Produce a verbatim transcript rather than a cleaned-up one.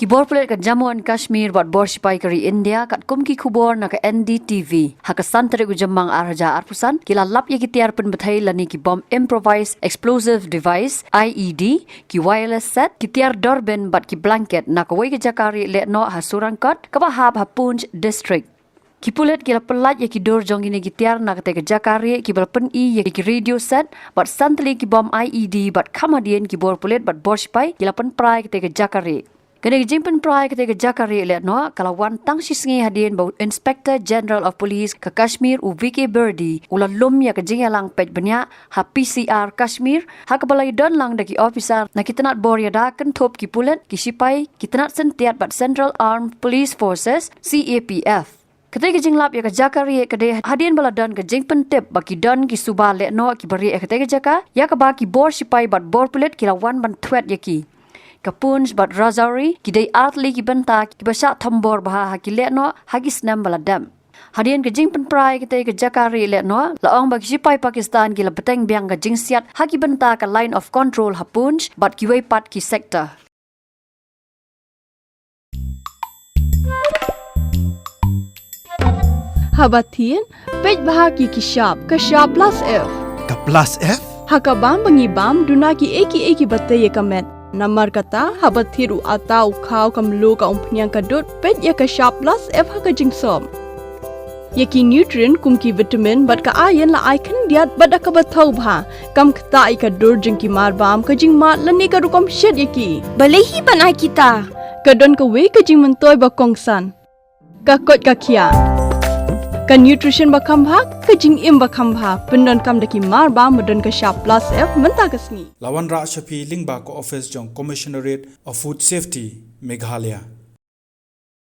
Ki bor pulit ka Jammu and Kashmir bad bor shipai ka ri India, katkum ki khubor na ka N D T V, ha ka san tarik u Jymmang ar hajar arphew san, ki la lap ïa ki tiar pynbthei lane ki bom improvised explosive device, I E D, ki wireless set, ki tiar doorbin bad ki blanket na kawei ka jaka rieh lehnoh ha Surankot, kaba hap ha Poonch district. Ki pulit ki la pynlait ïa ki dur jong kine ki tiar na katei ka jaka rieh, kiba la pyni ïa ki radio set bad san tylli ki bom I E D, bad kham hadien ki bor pulit bad bor shipai ki la pynpra ïa katei ka jaka rieh. Kane ka jingpynpra ïa katei ka jaka rieh lehnoh ka la wan tang shi sngi hadien ba u Inspector General of Police ka Kashmir, u V K Berdi, u la lum ïa ka jingïalang peit bniah ha P C R Kashmir, ha kaba la ïadon lang da ki ophisar na ki tnat bor ïada kynthup ki pulit, ki shipai, ki tnat syntiat bad Central Armed Police Forces, C A P F. Katei ka jinglap ïa ka jaka rieh ka dei hadien ba la don ka jingpyntip ba ki don ki suba lehnoh kiba rieh ïa katei ka jaka, ïa kaba ki bor shipai bad bor pulit ki la wan ban thwet ïa ki. Ka Poonch bad Rajouri ki dei ar tylli ki bynta kiba shah thombor bha ha ki lehnoh ha ki snem ba la dep. Hadien ka jingpynpra ïa katei ka jaka rieh lehnoh, la ong ba ki shipai Pakistan ki la bteng biang ka jingsiat ha ki bynta ka Line of Control ha Poonch bad kiwei pat ki sector. Haba thied, peit bha ki ki shap, ka shap plus F. Ka plus F? Ha ka bam ba ngi bam, duna kiei kiei kiba tei ïa ka met. Namar kata, haba thied u atta, u khaw, ka mluh, ka umphniang, ka dud, peit ïa ka shap plus F ha ka jingsop. Ïa ki nutrient kum ki vitamin bad ka iron la ai khyndiat bad da kaba thaw bha. Kam ktah ïa ka dur jong ki mar bam, ka jingmad lane ka rukom shet ïa ki. Balei hi ban ai kita? Ka don kawei ka jingmyntoi ba kongsan. Ka koit ka khiah. Ka nutrition ba kham bha, ka jingim ba kham bha. Pyndonkam da ki mar bam ba don ka shap plus F mynta ka sngi. La wanrah sha phi lyngba ka office jong Commissionerate of Food Safety, Meghalaya.